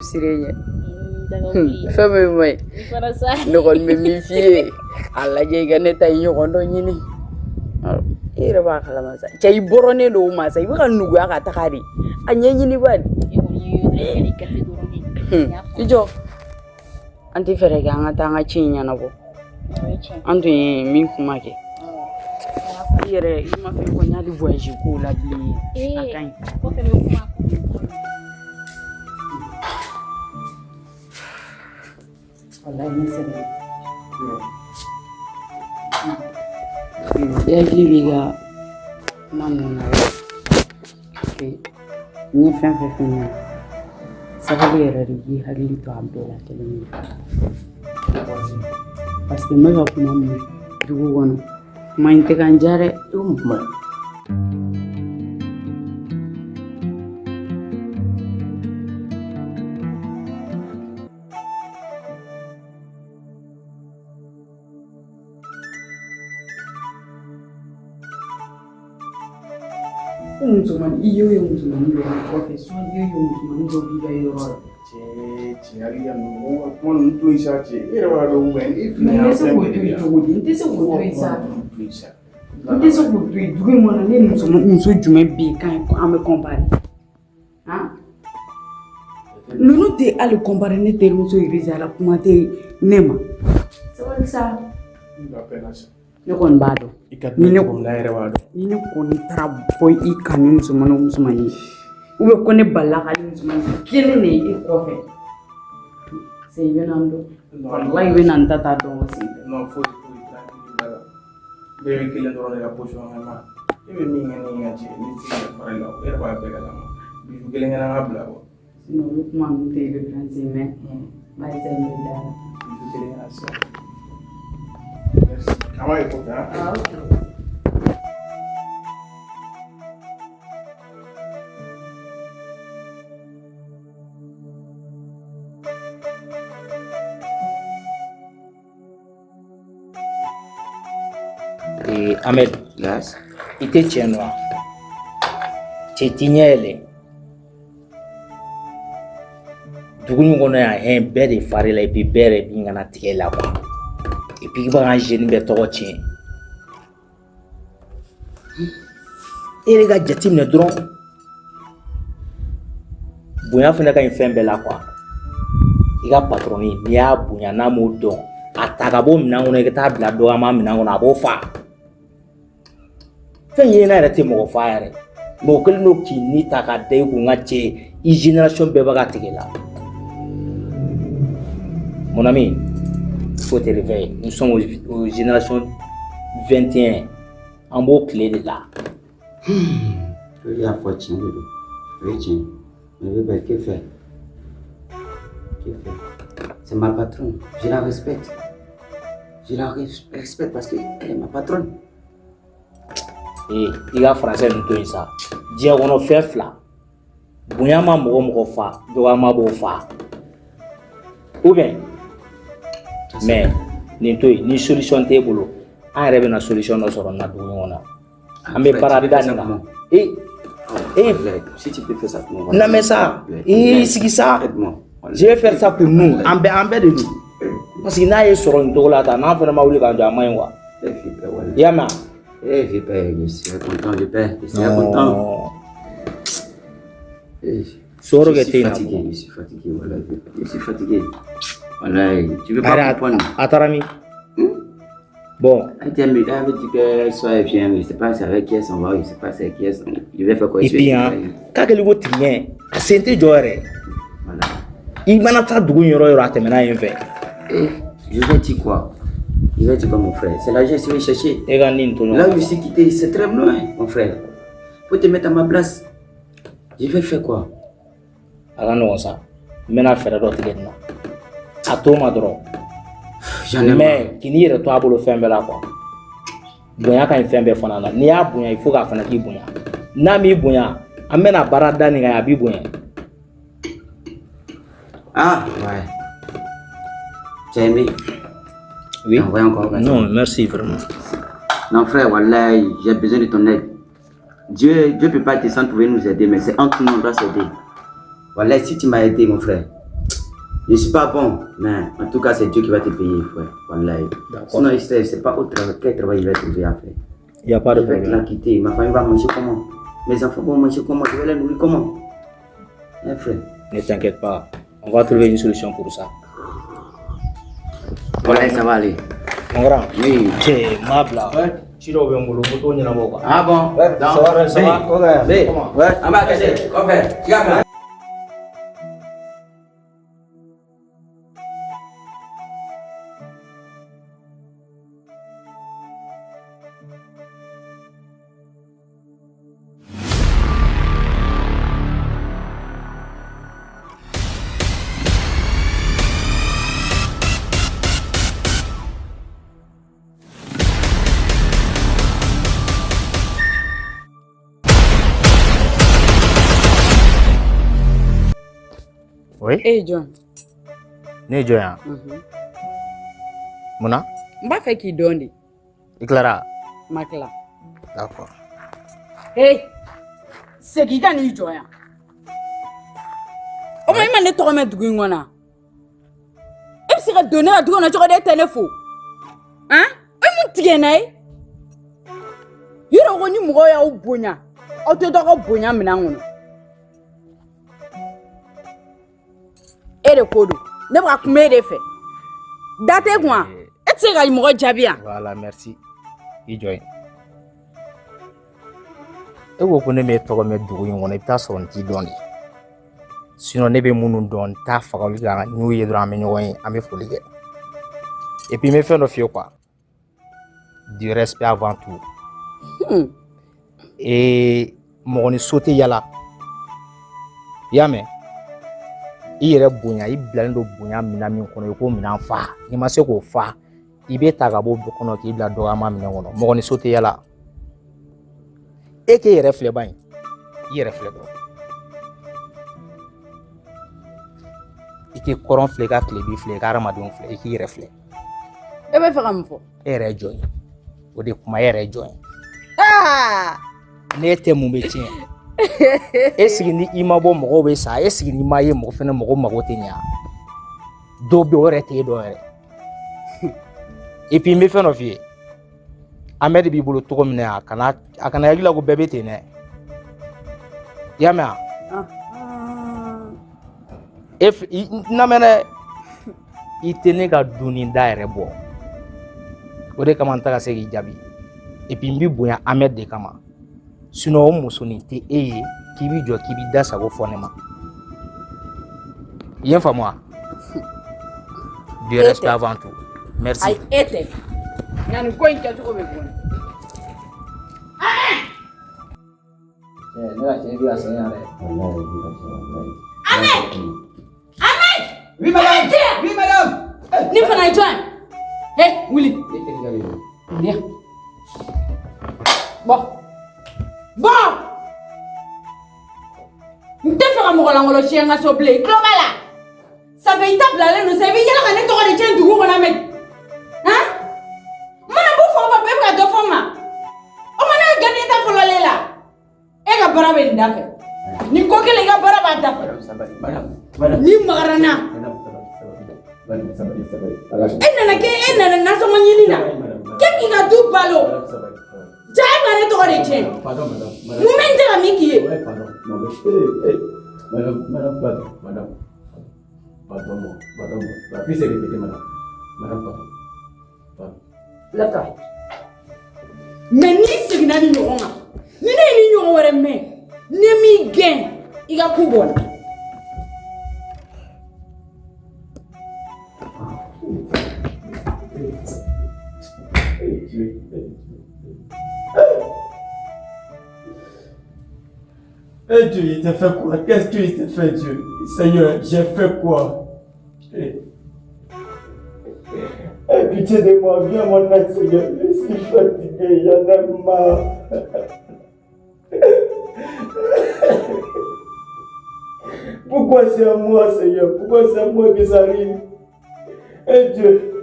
siran e ɲɛ. Fɛn min man ɲi, ne kɔni bɛ min f'i ye, a lajɛ i ka ne ta i ɲɔgɔn dɔ ɲini. E yɛrɛ b'a kalama sa, cɛ, i bɔrɔnen don o ma sa, i bɛ ka nuguya ka taga de, a ɲɛɲini ba de. I jɔ, an tɛ fɛɛrɛ kɛ an ka taa an ka ci in ɲɛnabɔ. An tun ye min kuma kɛ, i yɛrɛ i ma fɛn fɔ n y'ale voyage kow la bilen, a ka ɲi. Walayi, ne sɛgɛn. I hakili b'i ka kuma ninnu na, n ye fɛn fɛn f'i ɲɛna, sabali yɛrɛ de, k'i hakili to a bɛɛ la kelen ye, parce que n bɛ ka kuma min dugu kɔnɔ, kuma in tɛ ka n diya dɛ. I ko mun kuma? Ko musomanin, i y'o ye musomanin dɔ b'i kɔfɛ, soit i y'o ye musomanin dɔ b'i ka yɔrɔ la. Cɛ, cɛ, hali ka mɔgɔw ka kuma ninnu to yen sa, cɛ. E yɛrɛ b'a dɔn ko e Mais n bɛ se k'o to yen cogo di? N tɛ se k'o to yen sa, n tɛ se k'o to yen. Dugu in kɔnɔ, ne ni muso muso jumɛn bɛ yen k'an an bɛ comparer? Han, ninnu tɛ hali comparer ne terimuso Iriza la, kuma tɛ ne ma. Sabali sa. Ne kɔni b'a dɔn. I ka di ne cogo min na, e yɛrɛ b'a dɔn. Ni ne kɔni taara bɔ i kan ni musomanin o musomanin ye, ou bien ko ne balila ka musomanin kelen de ye e kɔfɛ, se i bɛna n dɔn, walayi, i bɛna n ta ta dɔn o sen fɛ. Non, foyi foyi, tranquille b'a la. Bɛɛ bɛ kelen dɔrɔn de ka position ma. E bɛ min kɛ ne ye, n ka cɛ, ne tɛ se ka fara i la, e yɛrɛ b'a bɛɛ kalama. Bijou kelen kelen ka bila kɔ. Sinon olu kuma ninnu tɛ référence ye, mais n b'a essayer, n bɛ da la. Bijou kelen kelen sisan. Merci. An b'a ye kɔfɛ, han. Ah, ok. Ee Ahmed, Yes. i tɛ cɛ nɔ wa? Cɛ t'i ɲɛ yɛlɛ. Dugu in kɔnɔ yan, hɛn bɛɛ de far'i la, et puis bɛɛ yɛrɛ b'i ŋana tigɛ i la quoi. Et puis i b'a ka jeune bɛɛ tɔgɔ tiɲɛ. E yɛrɛ ka jateminɛ dɔrɔn, bonya fana ka ɲi fɛn bɛɛ la quoi. I ka patɔrɔni, n'i y'a bonya, n'a m'o dɔn, a ta ka bɔ minɛn kɔnɔ, i ka taa bila dɔgɔyama minɛn kɔnɔ, a b'o fa. Fɛn yeɲɛna yɛrɛ tɛ mɔgɔ fa yɛrɛ. Mɔgɔ kelen don k'i ni ta k'a da i kun, ka cɛ, i génération bɛɛ b'a ka tigɛ la. Mon ami, faut te réveiller. Nous sommes aux générations 21. An b'o tile de la. I y'a fɔ, tiɲɛ de don, o ye tiɲɛ ye. Mais bébé, que faire? Que faire? C'est ma patronne, je la respecte. Je la respecte parce qu'elle est ma patronne. Ee, i ka français ninnu to yen sa. Diɲɛ kɔnɔ fɛn fila, bonya ma mɔgɔ mɔgɔ fa, dɔgɔyama b'o fa, ou bien. Mais nin to yen, ni solution t'e bolo, an yɛrɛ bɛna solution dɔ sɔrɔ nin na dugu in kɔnɔ. An bɛ baara da nin kan. E e. Si tu peux faire ça pour moi. Non mais ça, i sigi sa. Je vais faire ça pour nous. An bɛɛ, an bɛɛ de don, parce que n'a ye sɔrɔ nin cogo la tan, n'an fana ma wuli k'an jɔ, a man ɲi quoi. I y'a mɛn? Eh, Vipère, je serais content, Vipère, je serais content. Eh, Soro je kɛ suis tɛ yen. fatigué, je suis fatigué, voilà, je suis fatigué. Voilà, tu veux pas comprendre. A taara min? Bon. Elle avait dit que soit elle vient, je sais pas c'est avec qui elle s'en va, je sais pas c'est avec qui elle s'en va. Je vais faire quoi? Et puis hein, k'a kɛlen ko tigiɲɛ, a sen tɛ jɔ yɛrɛ. Voilà. I mana taa dugu in yɔrɔ o yɔrɔ, a tɛmɛna yen fɛ. Eh, je vais dire quoi? Je vais dire quoi, mon frère? C'est l'argent que je vais chercher. E ka nin to ɲɔgɔn Là na. où je suis quitté, c'est très loin, mon frère. Faut te mettre à ma place. Je vais faire quoi? A ka nɔgɔn sa, n bɛna fɛɛrɛ dɔ tigɛ nin na, a to ma dɔrɔn. J'en ai marre. Mais k'i n'i yɛrɛ to a bolo fɛn bɛɛ la quoi. Bonya ka ɲi fɛn bɛɛ fana na. N'i y'a bonya, il faut k'a fana k'i bonya. N'a m'i bonya, an bɛna baara da nin kan, a b'i bonya. Ah, ouais. Tu as aimé? Oui. Envoie encore. Non, merci vraiment. Non, frère, wallahi, j'ai besoin de ton aide. Dieu ne peut pas descendre pour venir nous aider, mais c'est entre nous, on doit s'aider. Wallahi, si tu m'as aidé, mon frère, Je suis pas bon, mais en tout cas, c'est Dieu qui va te payer, frère. Wallahi. Sinon, il sait, c'est pas autre quel travail il va trouver après. Il n'y a pas de Je vais te la problème. quitter. Ma famille va manger comment? Mes enfants vont manger comment? Je vais les nourrir comment? Hein, frère? Ne t'inquiète pas. On va trouver une solution pour ça. Voilà, ça va aller. Mon grand. Oui. Cɛ m'a bila. Ci dɔw bɛ n bolo, n bɛ t'o ɲɛnabɔ quoi. Ah bon? Ouais, ça va, ça va. Oui. Comment? Ouais. En bas, caché. Kɔfɛ. Tu vas. Oui. E ye jɔn? Ne ye jɔn ye? Mun na? N b'a fɛ k'i dɔn de. I tilara? N ma tila. D'accord. Hey, segin i ka n'i jɔ yan. O ma, i ma ne tɔgɔ mɛn dugu in kɔnɔ? E bɛ se ka don ne ka du kɔnɔ cogo di, e tɛ ne fo? Han, e mun tigɛ n na ye? Yɔrɔ ko ni mɔgɔw y'aw bonya, aw tɛ to aw ka bonya minɛn kɔnɔ. E de ko don, ne bɛ ka kuma e de fɛ. Da t'e kun wa? E tɛ se ka mɔgɔ jaabi yan. Voilà, merci. I jɔ yen. E ko ko ne m'e tɔgɔ mɛn dugu in kɔnɔ, i bɛ taa sɔrɔ n t'i dɔn de. Sinon ne bɛ minnu dɔn, n t'a faga olu kan, n'u ye dɔrɔn an bɛ ɲɔgɔn ye, an bɛ foli kɛ. Et puis n bɛ fɛn dɔ f'i ye quoi. Du respect avant tout. Et mɔgɔ ni so tɛ yala. I y'a mɛn? I yɛrɛ bonya, i bilalen don bonya minɛn min kɔnɔ, i k'o minɛn fa. N'i ma se k'o fa, i bɛ ta ka bɔ o kɔnɔ k'i bila dɔgɔyama minɛn kɔnɔ. Mɔgɔ ni so tɛ yala. E k'e yɛrɛ filɛ ban ye. I yɛrɛ filɛ dɔrɔn. I k'i kɔrɔn filɛ, i ka tilebi filɛ, i ka hadamadenw filɛ, i k'i yɛrɛ filɛ. E bɛ fɛ ka mun fɔ? E yɛrɛ ye jɔn ye? O de kuma, e yɛrɛ ye jɔn ye? Ne tɛ mun bɛ tiɲɛ? E sigi ni i ma bɔ mɔgɔw bɛ sa, e sigi ni ma ye mɔgɔ fɛnɛ mɔgɔ mago tɛ ɲa. Dɔw bɛ yen o yɛrɛ t'e dɔn yɛrɛ. Et puis n bɛ fɛn dɔ f'i ye. Ahmed b'i bolo cogo min na, a kana hakili la ko bɛɛ bɛ ten dɛ. I y'a mɛn wa? E i n lamɛn dɛ. I tɛ ne ka dunni da yɛrɛ bɔ. O de kama n tɛ ka se k'i jaabi. Et puis n b'i bonya Ahmed de kama. Sinon o musonin tɛ e ye k'i b'i jɔ k'i b'i da sago fɔ ne ma. I ye n faamu wa? Du E respect tɛ. avant tout. Merci. Ayi, e tɛ. Nka nin ko in kɛcogo bɛ bɔ ne. Ne ka cɛ bɛ ka sɛgɛn yan dɛ. Wallahi, bi ka cɛ, wallahi. Ahmed! Ahmed! Oui, madame! Oui, madame! Ni fana ye jɔn ye? He, wuli. Ne terikɛ de don. Viens. Bɔ. Bɔ! N tɛ fɛ ka mɔgɔ lankolon siɲɛ n ka so bilen. I tulo b'a la? Ça fait i ta bilalen don sa, i bɛ yala ka ne tɔgɔ de tiɲɛ dugu kɔnɔ mɛ. Han? N mana bɔ fan o fan, bɛɛ bɛ ka dɔ fɔ n ma. O ma ne ka gardien ta fɔlɔlen la. E ka baara bɛ nin da fɛ. Nin ko kelen, i ka baara b'a da fɛ. Madame, sabali. Madame, madame. N'i magara n na. Madame, sabali, sabali. Madame, sabali, sabali. Ala E nana kɛ, e nana nasɔngɔ ɲini na. Madame, K'e k'i ka du balo. madame, sabali, sabali. Ja, e ka ne tɔgɔ de tiɲɛ. Pardon, madame. Madame. Mun bɛ n tɛ ka min k'i ye? Ouais, pardon. Non, mais, eh, eh. Madame, madame, pardon, madame. Pardon-moi, pardon-moi. La plus c'est répété, madame. Madame, pardon. Pardon. Lève-toi. Mais n'i seginna ni ɲɔgɔn kan, ni ne ye ni ɲɔgɔn wɛrɛ mɛn, ne m'i gɛn, i ka ku bɔ n na. Eh, Dieu, eh, Dieu. Eh Dieu, il t'a fait quoi? Qu'est-ce qu'il t'a fait, Dieu? Seigneur, j'ai fait quoi? Eh, eh, pitié de moi, viens mon aide, Seigneur. Je suis fatigué, j'en ai marre. Pourquoi c'est à moi, Seigneur? Pourquoi c'est à moi que ça arrive? Eh Dieu.